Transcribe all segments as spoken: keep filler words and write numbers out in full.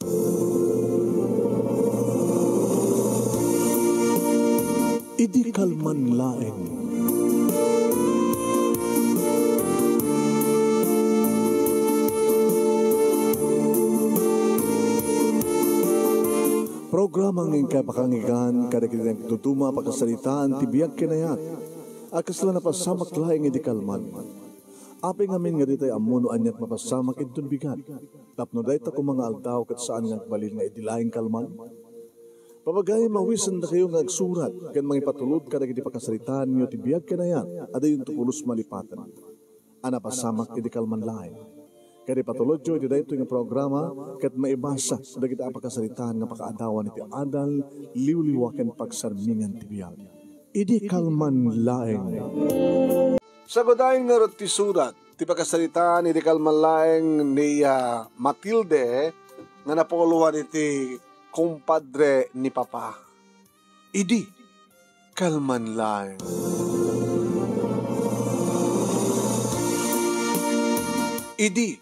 Idi kalman laeng. Programa nga inkay pakangigan kadagiti nagtutuma a pakasaritaan ti biag ken ayat a kasla napasamak laeng idi kalman. Apay ngamin nga ditay ammo no aniat mapasamak inton bigat, tapno dayta koma nga aldaw ket saan nga agbalin nga idi laeng kalman? Pabagayam, awisendakayo nga agsurat ken mangipatulod kadagiti pakasaritaanyo ti biag ken ayat a dayonto pulos malipaten. A napasamak idi kalman laeng. Ket ipatulodyo iti daytoy nga programa ket maibasa dagiti a pakasaritaan nga pakaadawan iti adal, liwliwa ken pagsarmingan ti biag. Idi kalman laeng. Sagudayen ngarud ti surat ti pakasaritaan idi kalman laeng ni, ah, Matilde nga napoloan iti kumpadre ni Papa. Idi kalman laeng. Idi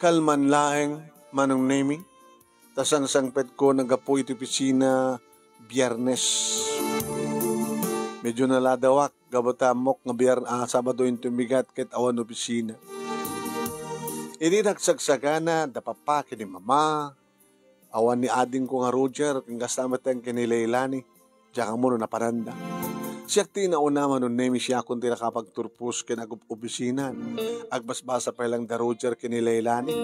kalman laeng, Manong Nemi, ta sangsangpetko nga aggapu iti opisina Biyernes. Medyo naladawak, gapu ta ammok nga Bier-, ah, Sabado inton bigat ket awan opisina. Idi nagsagsagana da Papa ken ni Mama, awan ni adingko nga Roger, ken kasta met ken ni Leilani, diak ammo no napananda. Siak ti inauna, Manong Nemi, siakon ti nakapagturpos ken agub-obisinan. Agbasbasa pay lang da Roger ken ni Leilani.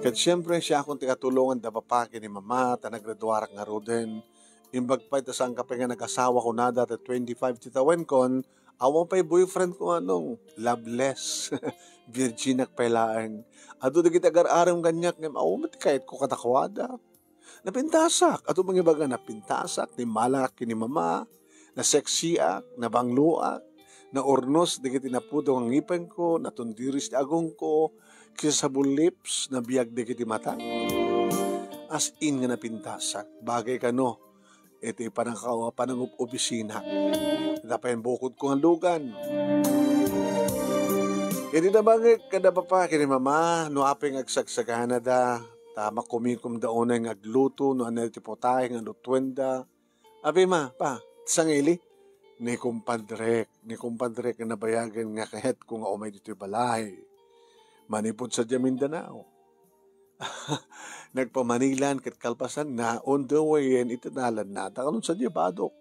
Ket siempre, siakon ti katulongan da Papa ken ni Mama, ta naggraduarak ngaruden. Imbag pay ta saanka pay nga nagasawa kunada ta twenty-five ti tawenkon, awan pay boyfriendko, Manong. Loveless. Virginak pay laeng. Adu dagiti agar-arem kaniak ngem awan met ti kayatko kadakuada. Napintasak. Adu mangibaga, napintasak. Nimmalak ken ni Mama. Naseksiak, nabangloak, naurnos dagiti napudong a ngipenko, natundiris ti agongko, kissable lips, nabiag dagiti mata. As in nga napintasak. Bagay kano iti panangka-, panangub-obisina. Ita pay bukodko nga lugan. Idi nabangek kada Papa ken ni Mama, no apay nga agsagsaganada, ta makumikomda unay nga agluto, no ania ti putahe nga lutuenda. Abi, Ma, Pa, sangili? Ni kumpadrek, ni kumpadrek nga nabayagen nga kayatko nga umay ditoy balay. Manipud sadiay Mindanao. Nagpamanilan ket kalpasanna, on the way, iti dalanna, ta kalon sadiay Badoc.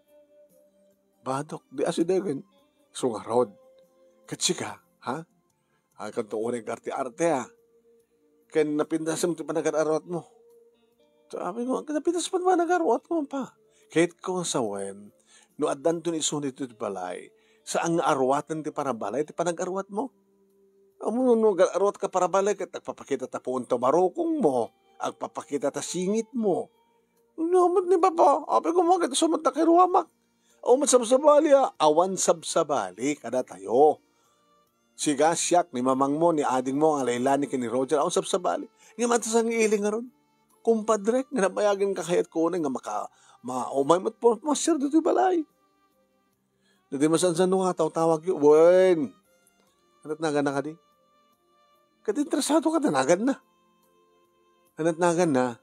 Badoc, di asidegen. Isu ngarud. Ket sika, ha? Ay, kanto unay ag-arte-arte, ah. Ken napintasem ti panagar-aruatmo. Sabi ko, "Napintas man panagar-aruatmo, Pa." Ket kung sawen, no addanton isu ditoy balay, saan nga aruaten ti parabalay ti panagar-aruatmo. Ammom no, no agar-aruatka parabalay, ket agpapakita ta puon ta barukongmo, agpapakita ta singitmo. Ania met ni Papa, apay ko, "Ket isu met ti kiruamak." Awan sabsabali, ah. Awan sabsabali kadatayo. Siak, ni mamangmo, ni adingmo nga Leilani ken ni Roger, awan sabsabali. Ngem adda sangiili ngarud. Kumpadrek, nga nabayagen nga kayatko unay nga maka-, ma-, umay met po, master ditoy balay. Dagiti masansan nga tawtawagyo, wen. Ania ti naganna kadi? Ket interesado ka ta naganna. Ania ti naganna?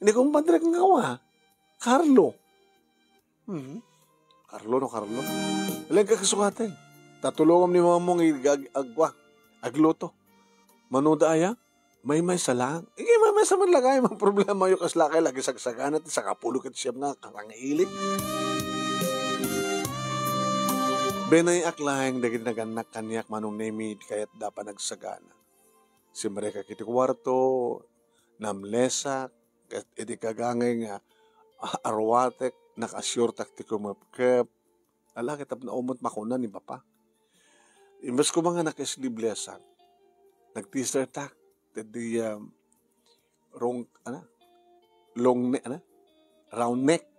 Ni kumpadrek nga awa. Carlo. Mhm. Carlo no Carlo. Alingka kasukaten. Ta tulongam ni mamangmo nga ag-, ag-, agwa. Agluto. Manoda aya? Maymaysa lang. Ige, maymaysa man lang ay, mga problema yo, kasla kay lagi sagsagana ti sakapulo ket siam nga karangilik. Binay-ak laeng dagiti nagannak kaniak, Manong Nemi, kayatda panagsagana. Simrekak iti kuarto, namlesak, ket idi kagangay nga aruatek, nakasiortak ti kumepkep. Ala, ket tapno umot makuna ni Papa. Imbes koma nga naka-sleevelesak, nag-t-shirtak, ket di, um, rong-, ano? Long ne-, ano? Round neck.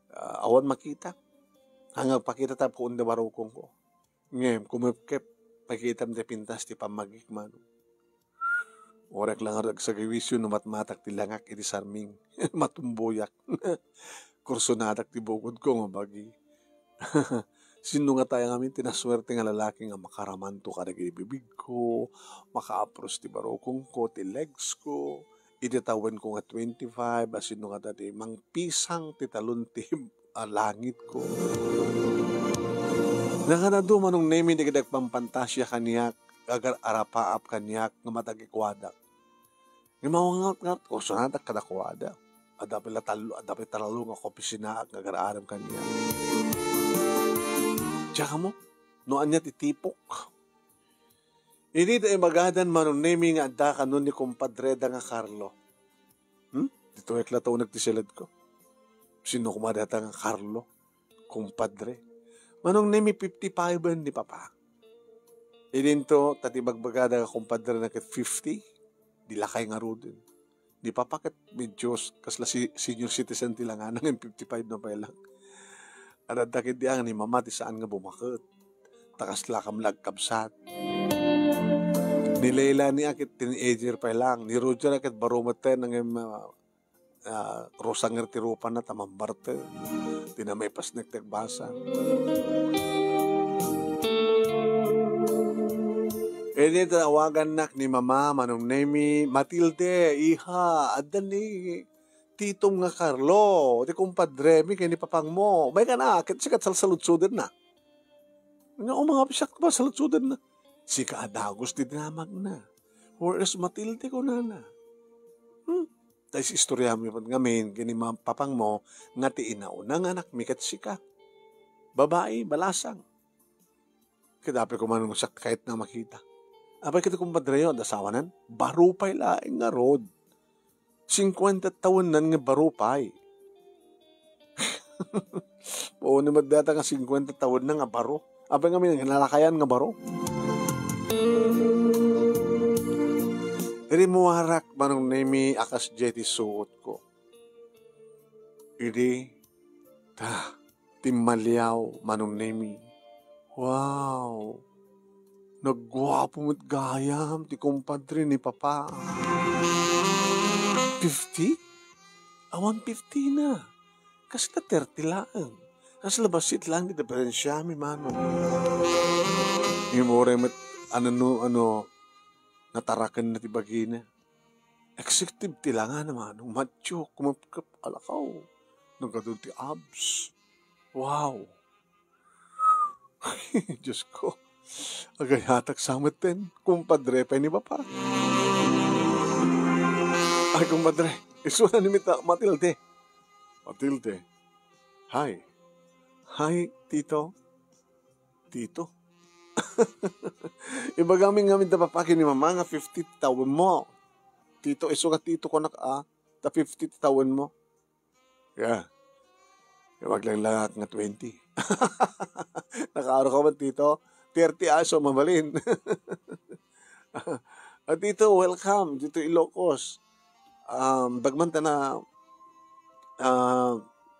Ah, awan makita. Ang nagpakita ta, kuon da barukongko. Ngem, kumepkep, pakitam ti pintas ti pammagik, Manong. Uray lang ngarud agsagawisyo no matmatak ti langak iti sarming. Matumboyak. Kursonadak ti bukodko nga bagi. Sino ngata ngamin ti nasuerte nga lalaki nga makaramanto kadagiti bibigko, makaapros ti barukongko, ti legsko, iti tawenko nga twenty-five, a sino ngata ti mangpisang ti talon ti, a, langitko. Nakanado, Manong Nemi, dagiti agpampantasia kaniak, agar-arapaap kaniak, nga matagikuadak. Nga mawangat-ngat, kursonadak kadakuada. Adda pay la tallo, adda pay tallo nga kopisinaak nga agar-arem kaniak. Diak ammo no ania ti tipok. Idi ta ibagadan, Manong Nemi, nga adda kano ni kumpadreda nga Carlo. Hmm? Ditoyek la tunek ti siledko. Sino koma dayta nga Carlo? Kumpadre. Manong Nemi, fifty-five ni Papa. Idinto, ta ti bagbagada nga kumpadre na ket fifty, di lakay ngaruden. Ni Papa ket medyo s-, kasla si-, senior citizen ti langana, ngem fifty-five na pay lang. Adda ket di ang ni Mama ti saan nga bumaket. Ta kasla kam nagkabsat. Ni Leila ni a ket teenager pay lang. Ni Roger a ket baro met ten, ngem, ah, ah, rusanger ti rupana ta mambartek. Ti na maipasnek ti agbasa. Idi awagannak ni Mama, Manong Nemi, "Matilde, iha, adda ni titom nga Carlo, ti kumpadremi ken ni papangmo. Maikana, ket sika ti salsaludsodenna." Nga umangabsiak ti salsaludsodenna. Sika a dagus ti dinamagna. "Where is Matilde?" kunana. Hmm? Ta is-, istoriami met ngamin ken ni ma-, papangmo nga ti inauna nga anakmi ket sika. Babai, balasang. Ket apay koma no siak kayatna makita. Apay ket ti kumpadreyo, adda asawanan? Baro pay laeng ngarud. Singkuenta tawennan nga baro pay. Mauni met dayta nga singkuenta tawenna nga baro. Apay ngamin nga nalakayan nga baro? Rimmuarak, Manong Nemi, a kasdiay ti suotko. Idi, ta, timmaliaw, Manong Nemi. Wow! Nagguapo met gayam ti kumpadre ni Papa. Fifty? Awan fifty na. Kasla thirty laeng. Kasla bassit laeng ti diferensiami, Manong. Ngem uray met, ano, ano, natarakenna ti bagina. Executive ti langana, Manong. Macho, kumapkap, alakaw. Nagadu ti abs. Wow! Diyos ko. Agayatak sa metten. Kumpadre pay ni Papa. Ay, kumpadre. Isuna ni Mita-, Matilde. Matilde. Hi. Hi, Tito. Tito. Ibagam ngamin da Papa ken ni Mama nga fifty ti tawenmo. Tito, isu nga Tito kunak a, ta fifty ti tawenmo. Yeah. Ibagbagak nga twenty. Nakaaro ka man, Tito? Thirty, ah, so mabalin. Ah, Tito, welcome ditoy Ilocos. Um, dagman ta na, ah,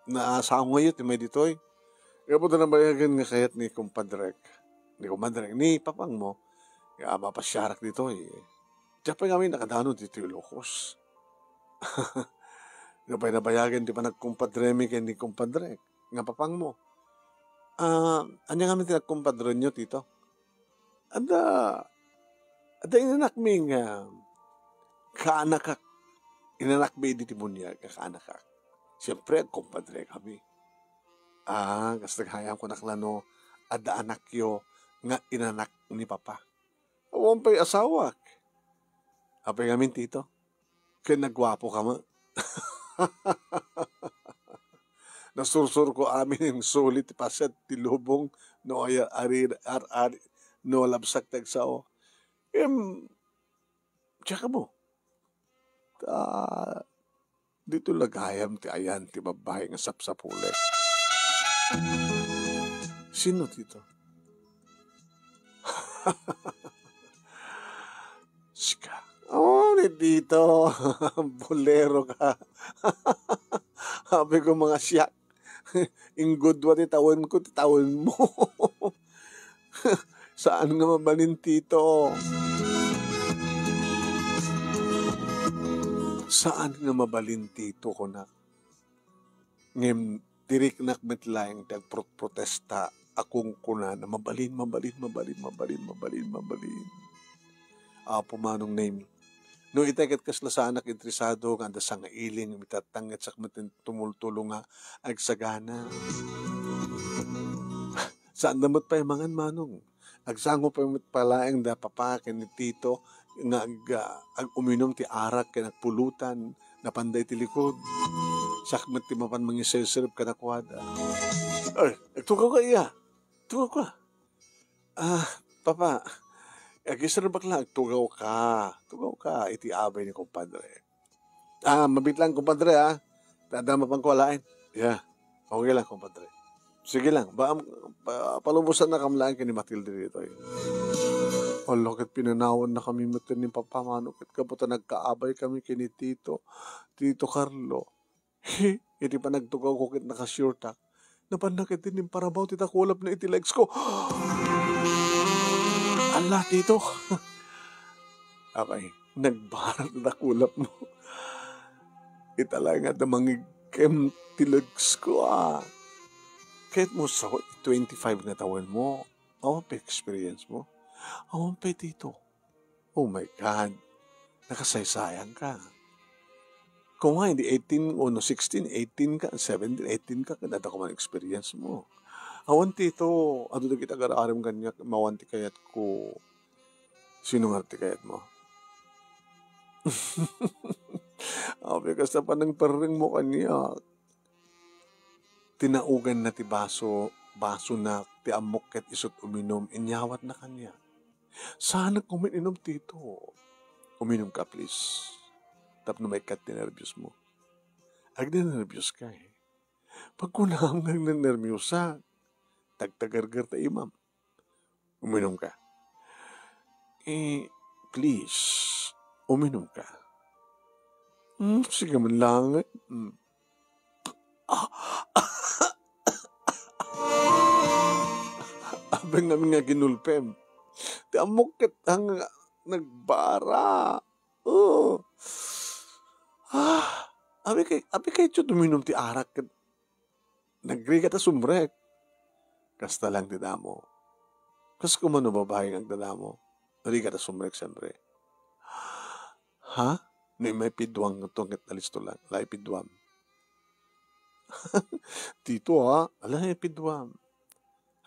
naasangoyo ti may ditoy. Kaya po na nabayagan nga kayat ni kumpadrek. Ni kumpadrek, ni papangmo. Kaya mapasyarak ditoy. Diak pay ngamin nakadano ditoy Ilocos. Nga pay nabayagan ti panagkumpadremi ken ni kumpadrek nga papangmo. Ah, ania ngamin ti nagkumpadrenyo, Tito? Adda, adda inanakmi nga kaanakak. Inanakmi idi ti buniag nga kaanakak. Siempre, agkumpadre kami. Ah, kas nagayam kunak la no, adda anakyo nga inanak ni Papa. Awan pay asawak. Apay ngamin, Tito? Ken nagguapo ka met. Nasursurko amin nga suli ti paset ti lubong no aya-, ari-, ar-, ari-, no labsak ti agsao. Em, diak ammo. Ta, ditoy la gayam ti ayan ti babbai nga sapsapulek. Sino, Tito? Sika. Oh, ni Tito. Bolero ka. Sabi ko, mga siak. Inggudua ti tawenko, ti tawenmo. Saan nga mabalin, Tito? Saan nga mabalin, Tito, kunak. Ngem, diriknak met laeng ti agprotprotesta a kunkunana. Mabalin, mabalin, mabalin, mabalin, mabalin, mabalin. Apo Manong Nemi, no itay ket kasla saanak interesado nga adda sangailing, mitattang, ngem sakmet tumultulo nga agsagana. Saanda met pay mangan, Manong. Agsango pay met pay laeng da Papa ken ni Tito nga ag-, ag-uminum ti arak ken agpulutan, napanda iti likod. Siak met ti mapan mangisesrep kadakuada. Ay, agtugaw ka iya. Tugaw ka. Ah, Papa, agiserbak la, agtugaw ka. Tugaw ka iti abay ni kumpadre. Ah, mabitlang, kumpadre, ah. Tada mapanko alaen. Yeah. Okay lang, kumpadre. Sige lang, ba, am-, pa-, palubosan na kam laeng ken ni Matilde ditoy. Ala, ket pinanawan na kami met ken ni Papa Mano, ket gapu ta nagkaabay kami ken ni Tito, Tito Carlo. Iti panagtugawko ket nakasiurtak, napanna ket inimparabaw ti dakulapna iti legs ko. Ala, Tito. Apay, nagbarat ti dakulapmo. Ita laeng adda mangigkem ti legs ko, ah. Ket mo sa twenty-five nga tawenmo, awan pay experience mo? Awan pay, Tito. Oh my God. Nakasaysayang ka. Kung nga, hindi eighteen, o no, sixteen, eighteen ka, seventeen, eighteen ka, ket adda ka man experience mo. Awan, Tito, adu dagiti agar-arem kaniak, mawan ti kayatko. Sino nga ti kayat mo? Apay, kasta pa nang parreng mo kaniak. Tinaoganna ti baso, basona, ti ammok ket isut' uminum, inyawatna kaniak. Saanak nga umin-inum, Tito. Uminum ka, please. Tapno maikkat ti nerbios mo. Agnanerbios ka, eh. Pagkunam nga agnanerbios ka, tagtagargar ta imam. Uminum ka. Eh, please, uminum ka. Hmm, sige man lang, eh. Hmm. Ah. Apay ngamin nga ginulpem. Ti ammok ket nga nagbara. Oh. Ah, apay kay, apay kay, Tito, uminum ti arak ket nagrigat a sumrek. Kasta lang ti damo. Kas kumano babae nga agdadamo, rigat a sumrek, siyempre. Ha? No immay piduang to, ket alisto lang. Laeng piduam. Tito, ha? Ala, laeng piduam.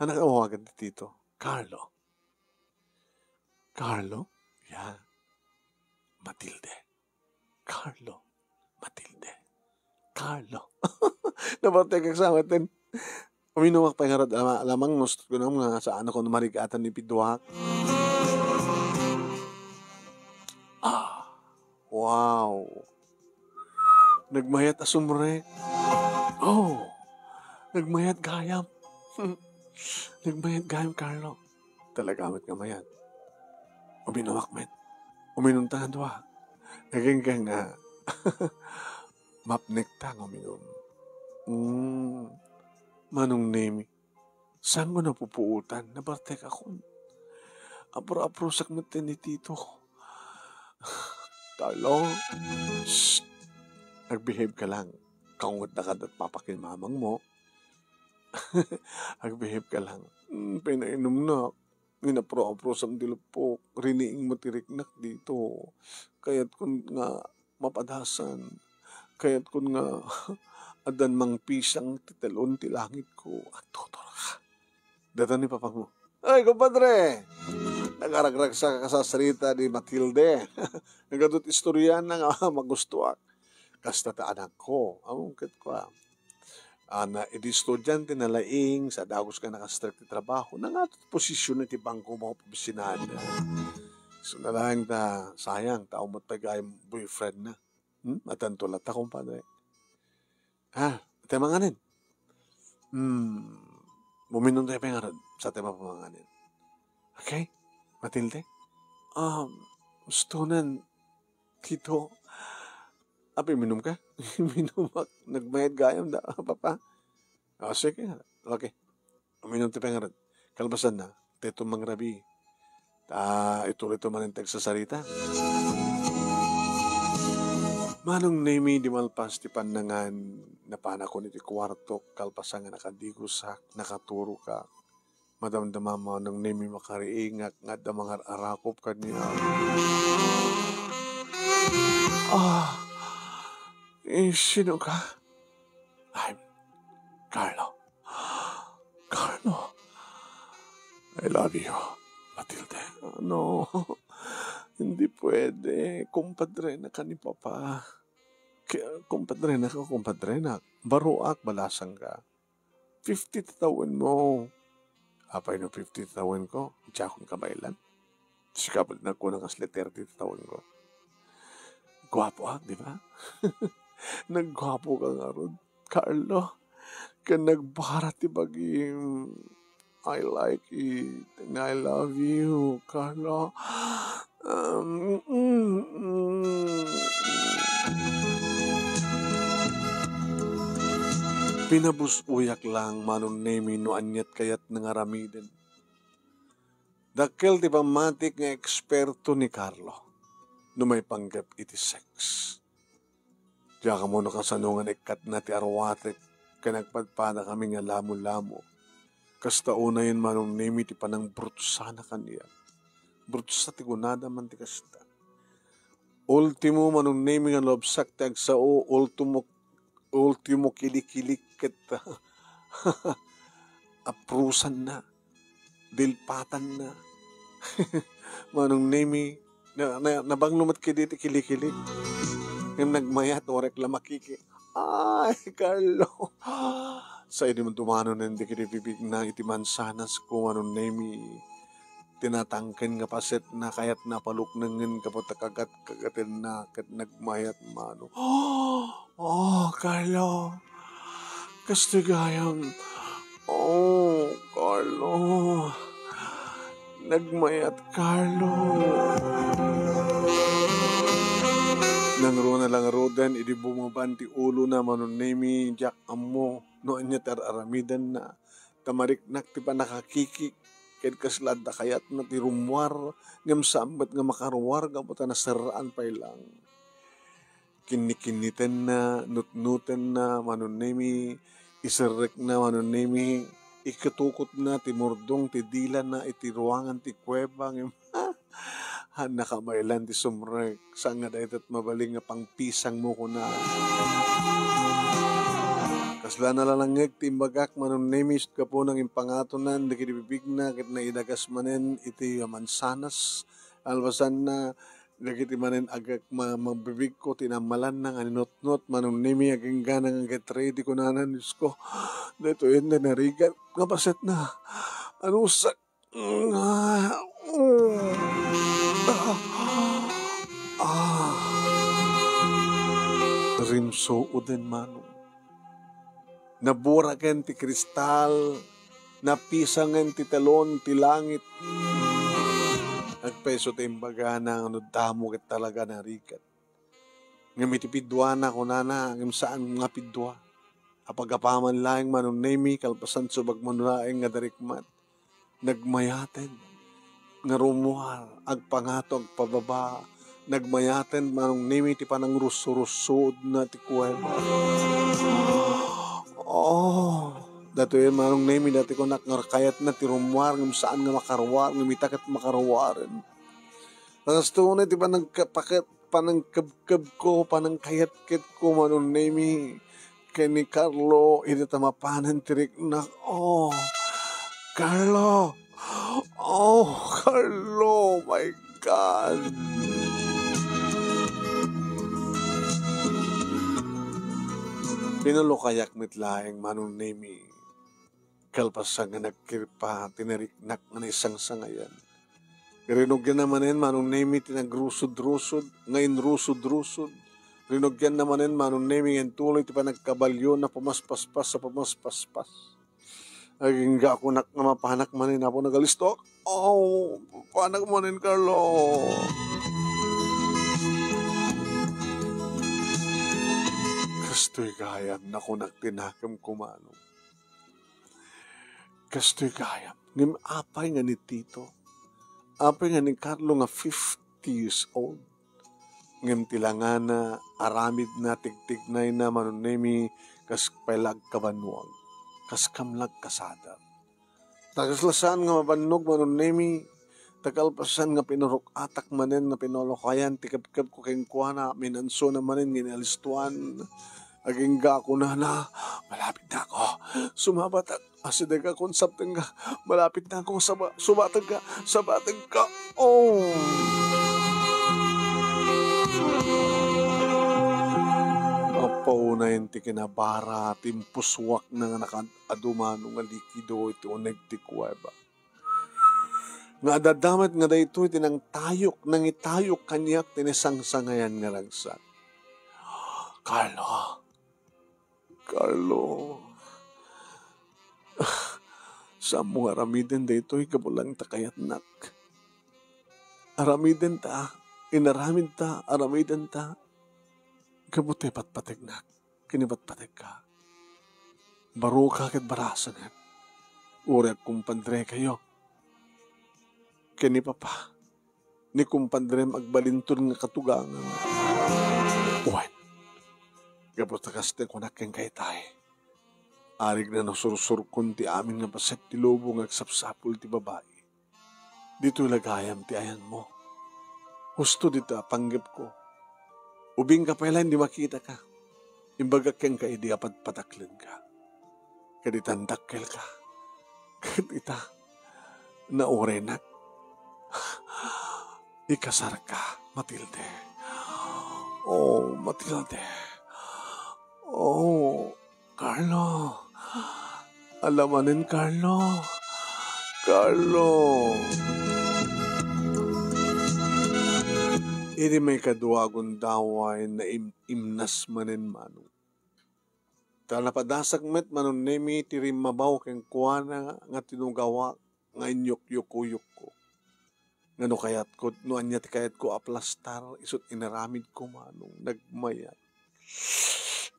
Anak, awagan ti Tito. Carlo. Carlo? Yeah. Matilde. Carlo. Matilde. Carlo. Napartek ak sa maten. Uminumak pay ngarud, ama, alamang, gusto ko naman nga saan ako marigatan ni piduak. Ah, wow. Nagmayat a sumrek. Oh, nagmayat gayam. Nagmayat gayam, Carlo. Talaga met nga mayat. Uminumak met. Uminum ta nga dua. Agingga nga mapnek ta nga uminum. Mm, Manong Nemi, saan ko napupuotan? Nabartek akon. Apro-aprosak met ni Tito. Carlo, shh! Agbehave ka lang. Kaunget na kadat papakin mamang mo. Agbehave ka lang. Mm, pinainumnak. Inapro-aprosam ti lupok. Riniing mo ti riknak dito. Kayatkon nga mapadasan. Kayatkon nga addan mangpisang ti talon ti langitko. Agtuturka. Datan ni papang mo. Ay, kumpadre! Nagaragragsak a kasasarita ni Matilde. Nagadu't istorya na nga magustuak. Kasta ta anakko. Among ket kua. Ana, idi estudiante na laing, sa dagus nga nakastrek ti trabaho, nangato ti posisyon iti bangko mo opisinada. So, nalaing ta, sayang, ta umot pay gayam boyfriend na. Hmm? Atanto latta, kumpadre. Ah, iti manganen. Hmm, uminum tayo pangarad sa iti mapamanganen. Okay? Matilde? Um, gusto nan, Tito. Apay, minum ka? Minum ak. Nagmayat gayam da, papa. Ah, sige. Okay. Uminum ti pangarad. Kalpasan na, teto mangrabi. Ta, ituloy to manen ti agsasarita. Manong Nemi, di malpas ti pannangan, napanakon iti kuartok, kalpasan nga nakadigosak, nakaturokak. Madamdama Manong Nemi makariingak nga adda mangar-arakop kaniak. Ah, eh, sino ka? I'm Carlo. Carlo, I love you, Matilde. No, hindi pwede. Kumpadrena ka ni Papa. Ki-, kumpadrena ka, kumpadrena. Baroak, balasang ka. Fifty ti tawenmo. Apay no fifty ti tawenko? Diakon kabaelan. Sika pay nagkuna kasla thirty ti tawenko. Guapo ak, di ba? Nagguapo ka ngarud, Carlo. Ken nagbara ti bagim. I like it. And I love you, Carlo. Um, mm, mm. Pinabus-oyak lang, Manong Nemi, no aniat kayatna nga aramiden. Dakkel ti pammatik nga eksperto ni Carlo no maipanggep iti sex. Diak ammo no kasano nga naikkatna ti aruatek ken nagpadpadakami nga lamo-lamo. Kasta unayen, Manong Nemi, ti panangbrutosana kaniak. Brutosna ti kunada man ti kasta. Ultimo, Manong Nemi, nga lubsak ti agsao, ultimo, ultimo, kilikilik ket aprusanna, dilpatanna. Manong Nemi, na, na, nabanglo met kadi ti kilikilik. Ngem nagmayat, warek la makiki. Ay, Carlo. Sa idi dumanonen dagiti bibigna iti mansanas ko, Manong Nemi, tinatangken nga pasetna, kayatna a paluknengen gapu ta kagat-kagatenna ket nagmayat, Manong. Oh, Carlo. Kastoy gayam. Oh, Carlo. Nagmayat, Carlo. Nangruna la ngaruden idi bumaban ti ulona, Manong Nemi, diak ammo no ania ti ar-aramidenna. Ta mariknak ti pannakakikik, ket kasla adda kayatna ti rummuar, ngem saan met nga makaruar gapu ta naserraan pay lang. Kinnikinnitenna, nutnotenna, Manong Nemi, iserrekna, Manong Nemi, ikutukotna ti murdong ti dilana iti ruangan ti kuweba, ngem, ha, nakabaelan ti sumrek, saan nga dayta ti mabalin nga pangpisangmo, kuna. Kasla nalalangngeg ti imbagak, Manong Nemi, isut' gapuna nga impangatonan dagiti bibigna ket naidagas manen iti mansanas. Kalpasanna, dagiti manen agek-, ma-, mabibigko ti inammalanna nga ninutnot, Manong Nemi, agingga nga get ready, kunana, Diosko, daytoyen ti narigat nga pasetna. Anusak nga, mm, ah, ah. Rimsuoden, Manong. Naburaken ti kristal, napisangen ti telon ti langit. Agpayso ti imbagana nga no damo ket talaga narigat. Ngem iti piduana, kunana, ngem saan nga pidua. Apagapaman laeng, Manong Nemi, kalpasan subagmo laeng nga darikmat. Nagmayaten nga rummuar, agpangato, agpababa. Nagmayaten, Manong Nemi, ti panangrusurusodna ti kuweba. Oh, datoyen, Manong Nemi, dayta kunak nga kayatna ti rummuar, ngem saan nga makaruar, ngem ita ket makaruaren. Kastoy ti panangka-, paket-, panangkebkebko, panangkayatketko, Manong Nemi, ken ni Carlo, idi ta mapanen ti riknak. Oh, Carlo! Oh, Carlo, my God! Pinalukayak met laeng, Manong Nemi. Kalpasan nga nagkirpa ti nariknak nga naisangsangayan. Rinugianna manen, Manong Nemi, ti nagrusudrusod nga inrusudrusod. Rinugianna manen, Manong Nemi, nga intuloy ti panagkabaliona, pumaspaspas a pumaspaspas. Agingga kunak nga mapanak manen, Apo, nagalistok. Oh, panak manen, Carlo. Kastoy gayam, nakunak ti nakemko, Manong. Kastoy gayam. Ngem apay nga ni Tito? Apay nga ni Carlo nga fifty years old? Ngem ti langana, aramidna, tigtignayna, Manong Nemi, kas pay la agkabannuag, kas kam la agkasadar. Ta kasla saan nga mabannog, Manong Nemi, ta kalpasan nga pinurok-atak manen nga pinulukayan ti kebkebko kenkuana, minansona manen nga inalistuan. Agingga kunana, "Malapit na ako. Sumabatak. Asideg akon sabtengga. Malapit na akong saba-, subatengga. Sabatengga." Oh. Apaw na ti kinabara, timpusuak na nga nakaad-adu Manong nga likido iti uneg ti kuweba. Nga adda met nga daytoy ti nangtayok, nangitayok kaniak ti nasangsangayan nga ragsak. "Carlo, Carlo, saanmo nga aramiden daytoy gapu lang ta kayatnak. Aramiden ta, inaramid ta, aramiden ta, gapu ta ipatpategnak ken ipatpategka. Baroka ket barasengen. Uray agkumpadre kayo ken ni Papa, ni kumpadrem agbalinton nga katugangan." Wen, gapu ta kasta kunak kenka itay, arig na nasursurkon ti amin nga paset ti lubong nga agsapsapul ti babai. Ditoy la gayam ti ayanmo. Husto dita a panggepko. Ubingka pay laeng idi makitaka. Imbagak kenka idi a patpataklenka. Ket ita dakkelka. Ket ita, naurenak. Ikasarka, Matilde. Oh, Matilde. Oh, Carlo. Alamanen, Carlo. Carlo. Idi maikadua a gundaway, naim-imnas manen Manong. Ta napadasak met Manong Nemi ti rimmabaw kenkuana nga tinugawak nga inyukyukuyokko. Nga no kayatko, no ania ti kayatko a plastar, isut' inaramidko Manong, nagmayat.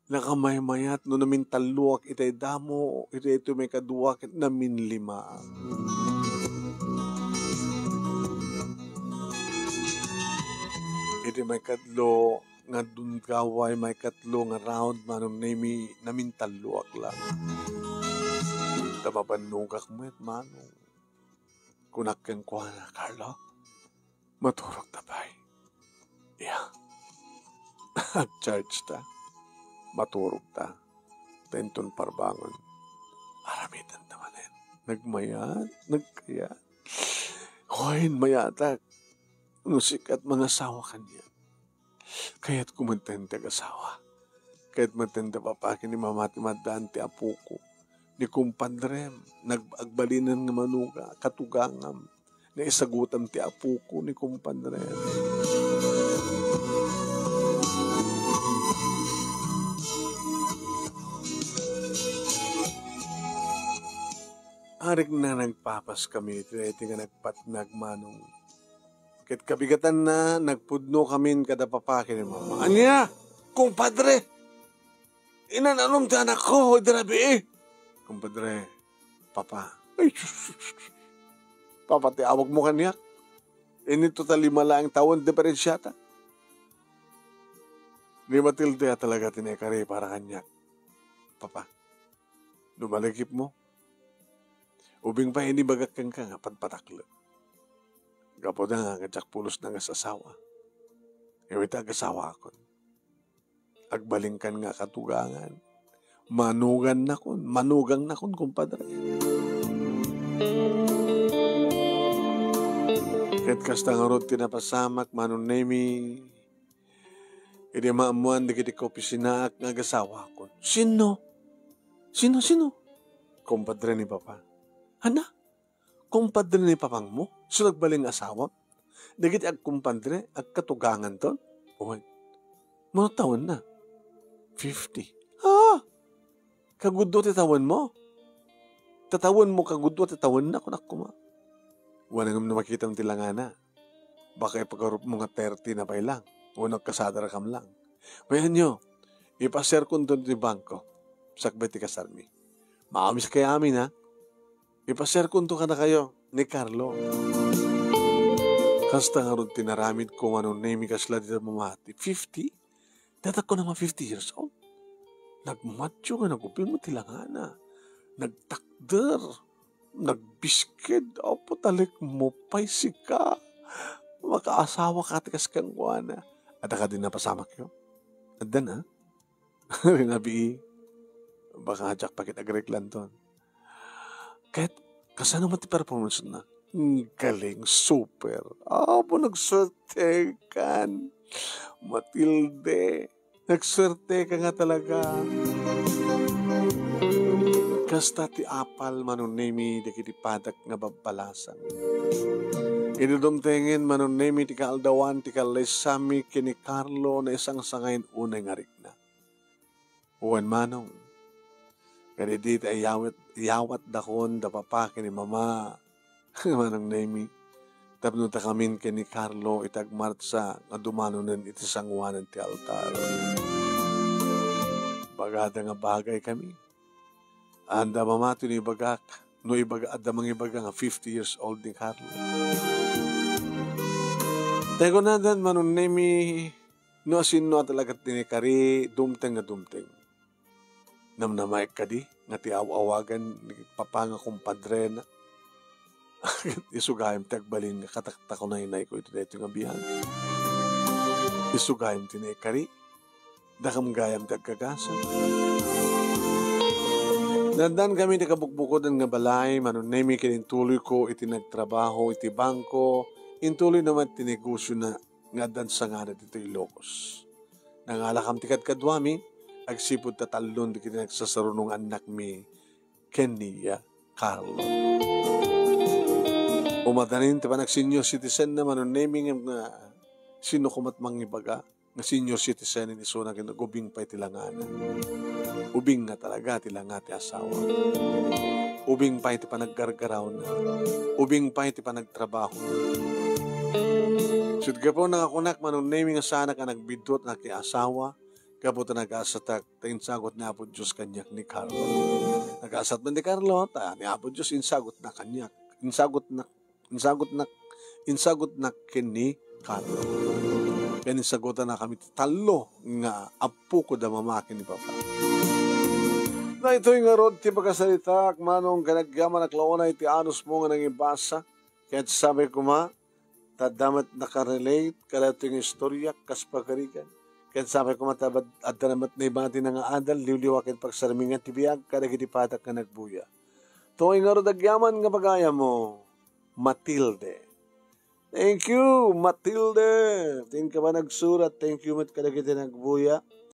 Nakamaymayat no namintalloak itay damo, itay ito maikadua ket naminlimaak. Iti maikatlo nga gundaway, maikatlo nga round, Manong Nemi, namintalloak la. Ta mabannogak met, Manong. Kunak kenkuana, "Carlo, maturogta pay." Iya. Agchargeta. Maturogta. Ta inton parbangon, aramidenta manen. Nagmayat, nagkayat. Wen, mayatak. No sika ti mangasawa kaniak. Kayatko met ti agasawa. Kayat met ti papa ken ni mama ti maddaan ti apoko. Ni kumpadrem, nag-, agbalinen nga manuga, katugangam. Naisagutam ti apoko ni kumpadrem. Arik na nagpapas kami iti, iti nga nagpatnag, Manong. Ket kabigatanna, nagpudno kamin kada papa ken ni mama. Ania? Kumpadre! Inan-anom ti anakko, idi rabii? Kumpadre, papa. Ay, sus, sus, sus. Papa ti awagmo kaniak. Ini total lima laeng tawen diferensiata. Ni Matilde a talaga ti naikari para kaniak. Papa, no malagipmo, ubing pay inibagak kenka nga patpataklek. Gapu da nga, nga diak pulos nangasasawa. Ngem ita agasawaakon. Agbalinkan nga katugangan. Manugannakon, manugangnakon, kumpadre. Ket kasta ngarud ti napasamak, Manong Nemi, idi maammoan dagiti kaopisinaak nga agasawaakon. Sinno? Sinno, sinno? Kumpadre ni Papa. Ania? Kumpadre ni papangmo? So nagbalin nga asawam? Dagiti agkumpadre, agkatuganganton? Wen. Mano tawenna? Fifty. Ha? Kagudua ti tawenmo? Ta tawenmo kagudua ti tawenna, kunak koma. Wen, ngem no makitam ti langana, baka ipagarupmo nga thirty na pay lang, wenno agkasadarakam lang. Wen, ania, ipaserkonto ti bangko, sakbay ti kasarmi. Maamis kayo amin, ha? Ipaserkonto kadakayo ni Carlo. Kasta ngarud ti naramidko, Manong Nemi, kasla dita mamati. Fifty? Datayo nga fifty years old. Nagmatyo nga nagupil met ti langana. Nagtakder. nagbisked, "Apo, talekmo pay sika. Makaasawaka ti kas kenkuana." "Adda kadi napasamakyo?" "Adda na." Rinabii, "Baka diak pay ket agreklanton." Ket kasano met ti performance na? Galing, super. Apo, nagsuertekan. Matilde, nagsuerteka nga talaga. Kasta ti apal, Manong Nemi, dagiti padak nga babbalasang. Idi dumtengen, Manong Nemi, ti kaaldawan ti kallaysami ken ni Carlo, naisangsangayen unay nga rikna. Wen, Manong, kadidi ti ayawat, iyawatdakon da papa ken ni mama, Manong Nemi, tapno dakamin ken ni Carlo iti agmartsa nga dumanonen iti sanguanen ti altar. Bagada nga bagaykami. Anda mama ti no ibagak, no ibaga, adda mangibaga nga fifty years old ni Carlo. Tay kunadan, Manong Nemi, no asinno a talaga ti naikari, dumteng nga dumteng. Namnamaek kadi nga ti aw-awagan ni papa nga kumpadrena? Isu gayam ti agbalin nga kataktakunaynayko iti daytoy nga biag. Isu gayam ti naikari, dakam gayam ti agkagasat. Naaddankami iti kabukbukodan nga balay, Manong Nemi, ket intuloyko iti nagtrabaho iti bangko, intuloyna met ti negosiona nga addan sangada ditoy Ilocos. Nangalakam ti kadkaduami, agsipud ta tallon dagiti nagsasarunong annakmi ken ni Carlo. Umadanin ti panag-senior citizen na, Manong Nemi, ngem nga sino koma ti mangibaga nga senior citizen ni isuna ken ubing pay ti langana. Ubing nga talaga ti langa ti asawa. Ubing pay ti panaggargarawna. Ubing pay ti panagtrabaho. Sut gapu nga kunak, Manong Nemi, nga saanak a nagbiddut nga asawa, gapu ta nagasatak ta insagut ni Apo Dios kaniak ni Carlo. Nagasat man ni Carlo, ta ni Apo Dios insagutna kaniak. Insagutna, insagutna, insagutna ken ni Carlo. Ken insagutanna kami ti tallo nga appoko da mama ken ni papa. Daytoy ngarud ti pakasaritaak, Manong, ken agyamanak la unay ti anusmo nga nangibasa. Ket sapay koma, ta adda met nakarelate kadaytoy nga istoriak kas pagarigan. Ket sapay koma ta bad-, adda met naibatina nga adal, liwliwa ken pagsarmingan ti biag kadagiti padak nga nagbuya. Daytoy ngarud agyaman nga pagayammo, Matilde. Thank you, Matilde. Thank you a panagsurat. Thank you met kadagiti nagbuya.